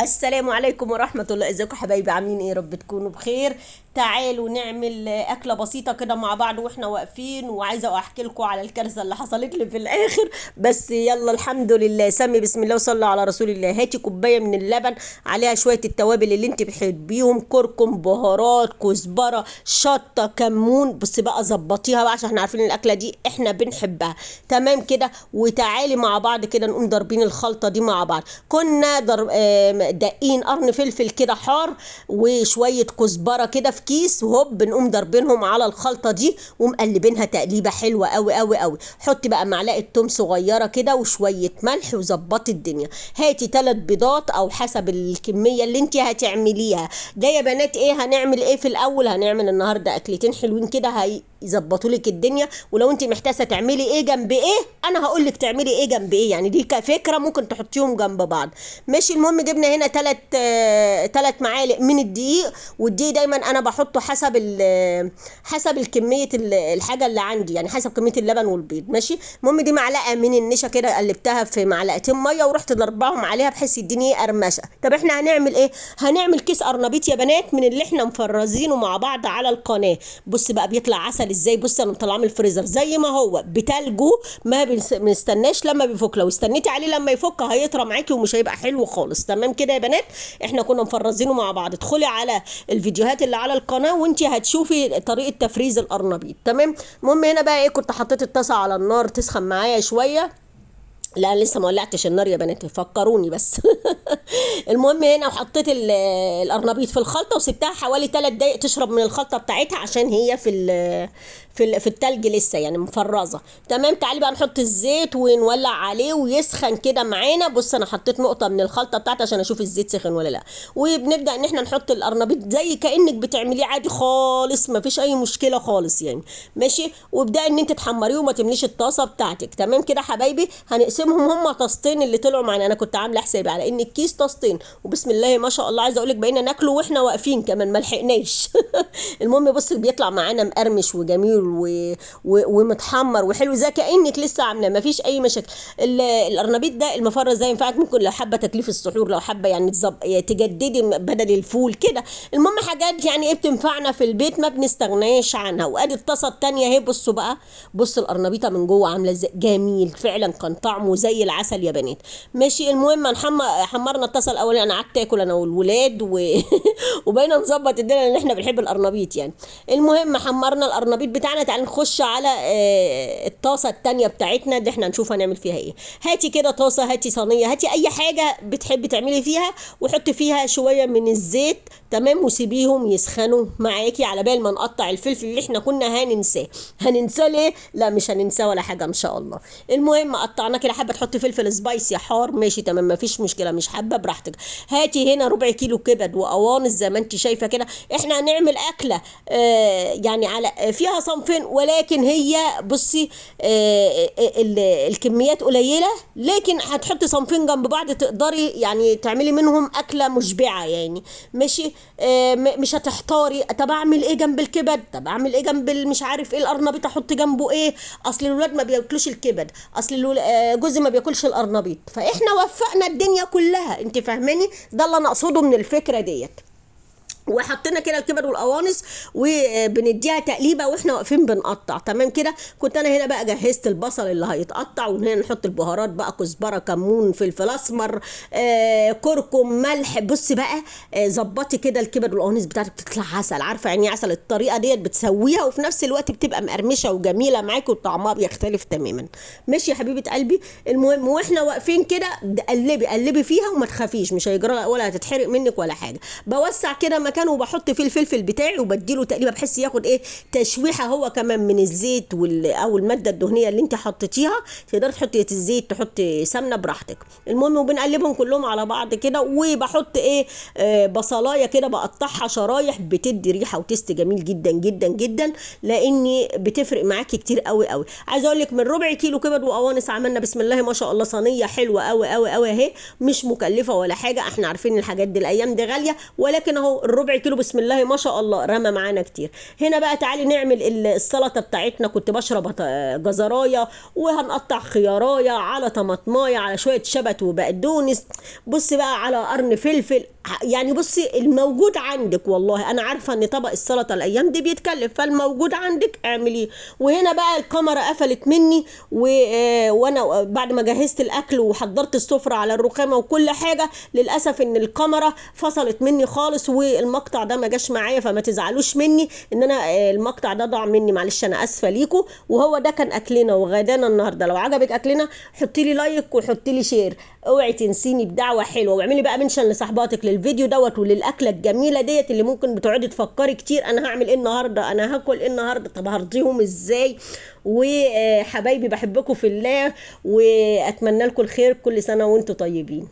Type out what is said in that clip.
السلام عليكم ورحمة الله. ازيكم حبايبي؟ عاملين ايه؟ رب تكونوا بخير. تعالوا نعمل اكلة بسيطة كده مع بعض واحنا واقفين، وعايزة احكي لكم على الكارثة اللي حصلت لي في الاخر، بس يلا الحمد لله. سمي بسم الله وصلى على رسول الله. هاتي كوباية من اللبن عليها شوية التوابل اللي انت بتحبيهم، كركم، بهارات، كزبرة، شطة، كمون. بصي بقى ظبطيها بقى عشان احنا عارفين الاكلة دي احنا بنحبها. تمام كده، وتعالي مع بعض كده نقوم ضاربين الخلطة دي مع بعض. كنا دقين قرن فلفل كده حار وشوية كزبرة كده في كيس، وهوب بنقوم ضاربينهم على الخلطة دي ومقلبينها تقليبة حلوة قوي قوي قوي. حطي بقى معلقة توم صغيرة كده وشوية ملح وظبطي الدنيا. هاتي 3 بيضات او حسب الكمية اللي انت هتعمليها. ده يا بنات ايه هنعمل ايه في الاول؟ هنعمل النهارده اكلتين حلوين كده هيظبطوا لك الدنيا. ولو انت محتاسه تعملي ايه جنب ايه، انا هقول لك تعملي ايه جنب ايه، يعني دي كفكرة ممكن تحطيهم جنب بعض. ماشي. المهم جبنا هنا 3 معالق من الدقيق، والدقيق دايما انا بحطه حسب الكمية الحاجة اللي عندي، يعني حسب كمية اللبن والبيض. ماشي. المهم دي معلقه من النشا كده قلبتها في معلقتين مية ورحت ضرباهم عليها بحيث يديني قرمشه. طب احنا هنعمل ايه؟ هنعمل كيس قرنبيط يا بنات من اللي احنا مفرزينه مع بعض على القناة. بص بقى بيطلع عسل ازاي. بص انا مطلعاه من الفريزر زي ما هو بتلجه، ما بنستناش لما بيفك. لو استنيتي عليه لما يفك هيطرى معاكي ومش هيبقى حلو خالص. تمام كده يا بنات، احنا كنا مفرزينه مع بعض. ادخلي على الفيديوهات اللي على القناة وانت هتشوفي طريقه تفريز القرنبيط. تمام. المهم هنا بقى ايه، كنت حطيت الطاسه على النار تسخن معايا شوية. لا لسه ما ولعتش النار يا بنات، فكروني بس. المهم هنا وحطيت القرنبيط في الخلطة وسبتها حوالي 3 دقايق تشرب من الخلطة بتاعتها عشان هي في التلج لسه يعني مفرزه. تمام. تعالي بقى نحط الزيت ونولع عليه ويسخن كده معانا. بص انا حطيت نقطة من الخلطة بتاعتي عشان اشوف الزيت سخن ولا لا. وبنبدا ان احنا نحط القرنبيط زي كانك بتعمليه عادي خالص، مفيش اي مشكلة خالص يعني. ماشي. وابداي ان انت تحمريه وما تمليش الطاسه بتاعتك. تمام كده حبايبي. هنقسمهم هما طاستين اللي طلعوا معانا. انا كنت عامله حسابي على ان الكيس طاستين، وبسم الله ما شاء الله عايزه اقول لك بقينا ناكله واحنا واقفين كمان، ما لحقناش. المهم بص بيطلع معانا مقرمش وجميل ومتحمر وحلو زي كانك لسه عاملاه، ما فيش اي مشاكل. القرنبيط ده المفرز ده ينفعك، ممكن لو حابة تاكليه في السحور، لو حابة يعني تجددي بدل الفول كده. المهم حاجات يعني ايه بتنفعنا في البيت ما بنستغناش عنها. وادي الطاسه الثانية اهي. بصوا بقى، بص القرنبيطه من جوه عامله ازاي، جميل فعلا، كان طعمه زي العسل يا بنات. ماشي. المهم حمرنا الطاسه الاولانية، انا قعدت اكل انا والولاد وبقينا نظبط الدنيا لان احنا بنحب القرنبيط يعني. المهم حمرنا القرنبيط بتاعنا. تعالى نخش على الطاسه الثانية بتاعتنا اللي احنا هنشوف هنعمل فيها ايه. هاتي كده طاسه، هاتي صينية، هاتي اي حاجة بتحبي تعملي فيها، وحطي فيها شوية من الزيت. تمام. وسيبيهم يسخنوا معاكي على بال ما نقطع الفلفل اللي احنا كنا هننساه. هننساه ليه؟ لا مش هننساه ولا حاجة ان شاء الله. المهم قطعناه كده. حابة تحطي فلفل spicy حار، ماشي تمام مفيش مشكلة، مش حابة براحتك. هاتي هنا ربع كيلو كبد وقوانص زي ما انت شايفه كده. احنا هنعمل اكله يعني على فيها صنفين، ولكن هي بصي الكميات قليله، لكن هتحطي صنفين جنب بعض تقدري يعني تعملي منهم اكله مشبعة يعني. ماشي. مش هتحتاري طب اعمل ايه جنب الكبد، طب اعمل ايه جنب مش عارف ايه القرنبيط، احط جنبه ايه، اصل الولاد ما بياكلوش الكبد، اصل جوزي ما بياكلش القرنبيط. فاحنا وفقنا الدنيا كلها، انت فاهماني؟ ده اللي انا اقصده من الفكرة ديت. وحطينا كده الكبد والقوانص وبنديها تقليبه واحنا واقفين بنقطع. تمام كده. كنت انا هنا بقى جهزت البصل اللي هيتقطع، وهنا نحط البهارات بقى، كزبره، كمون، فلفل اسمر، كركم، ملح. بصي بقى ظبطي كده الكبد والقوانص بتاعتك بتطلع عسل. عارفه يعني عسل؟ الطريقة ديت بتسويها وفي نفس الوقت بتبقى مقرمشه وجميلة معاكي وطعمها بيختلف تماما. ماشي يا حبيبه قلبي. المهم واحنا واقفين كده قلبي قلبي فيها وما تخافيش، مش هيجرى ولا هتتحرق منك ولا حاجة. بوسع كده مكان وبحط فيه الفلفل بتاعي وبديله تقريبا بحس ياخد ايه تشويحه هو كمان من الزيت او المادة الدهنية اللي انت حطيتيها. تقدري تحطي الزيت، تحطي سمنه براحتك. المهم وبنقلبهم كلهم على بعض كده. وبحط ايه بصلايه كده بقطعها شرايح، بتدي ريحه وتست جميل جدا جدا جدا، لاني بتفرق معاكي كتير قوي قوي. عايزه اقول لك من ربع كيلو كبد وقوانص عملنا بسم الله ما شاء الله صينية حلوة قوي قوي قوي اهي، مش مكلفة ولا حاجة. احنا عارفين الحاجات دي الايام دي غالية، ولكن اهو الربع ربع كيلو بسم الله ما شاء الله رمى معانا كتير. هنا بقى تعالي نعمل السلطة بتاعتنا. كنت بشرب جزرايه، وهنقطع خيارايه على طماطمايه على شوية شبت وبقدونس، بصي بقى على قرن فلفل، يعني بصي الموجود عندك. والله انا عارفه ان طبق السلطة الايام دي بيتكلف، فالموجود عندك اعمليه. وهنا بقى الكاميرا قفلت مني وانا بعد ما جهزت الاكل وحضرت السفرة على الرخامه وكل حاجة، للاسف ان الكاميرا فصلت مني خالص والمقطع ده ما جاش معايا، فما تزعلوش مني ان انا المقطع ده ضاع مني، معلش انا اسفه ليكم. وهو ده كان اكلنا وغدانا النهارده. لو عجبك اكلنا حطي لي like وحطي لي share، اوعي تنسيني بدعوة حلوة، واعملي بقى mention لصاحباتك للفيديو دوت وللاكله الجميلة ديت اللي ممكن بتقعدي تفكري كتير انا هعمل ايه النهارده، انا هاكل ايه النهارده، طب هرضيهم ازاي. وحبايبي بحبكم في الله، واتمنى لكم الخير، كل سنة وانتم طيبين.